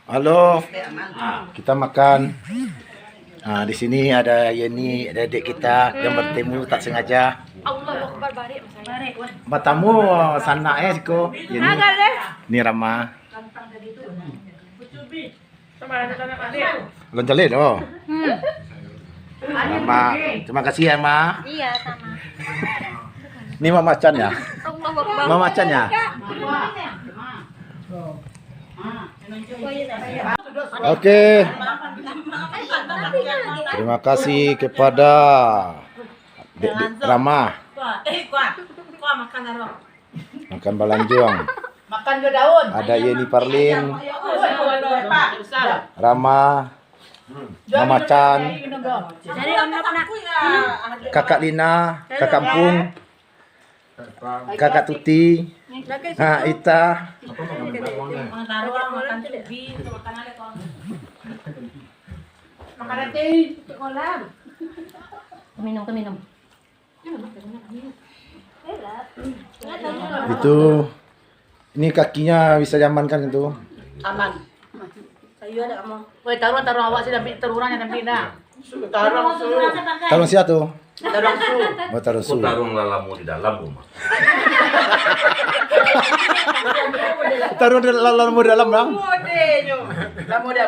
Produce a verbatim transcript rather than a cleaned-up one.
Halo, kita makan. Nah, di sini ada Yeni, ada adik kita yang bertemu tak sengaja. Allahu Akbar, barik, Mas. Batamu sanak eh siko. Yeni. Agak deh. Ni Rama. Lonjalin, oh. Rama, terima kasih ya, Ma. Iya, sama. Ni Mama Chan ya? Allahu Akbar. Mama Chan ya? Oke. Terima kasih kepada Dek, Dek Rama. Kuah, eh, kuah. Kuah makan taruh. Makan balanjuang. Makan jo daun. Ada Yeni Parlin, Rama, Mama Chan, Kakak Lina, Kakak Empung, Kakak Tuti, ha, Ita. Makan taruh, makan cubi, makan ada kau. Makan roti, kolam. Minum, minum. Itu, ini kakinya bisa diamankan itu. Aman. Kayu ada kamu. Woi, taruh, taruh awak sih, tapi terurang ya, tapi dah. Taruh su. Taruh siapa tu? Taruh su. Oh, taruh su. Taruh lalamu di dalam rumah. Taruh lalamu di dalam, Bang. Lamu di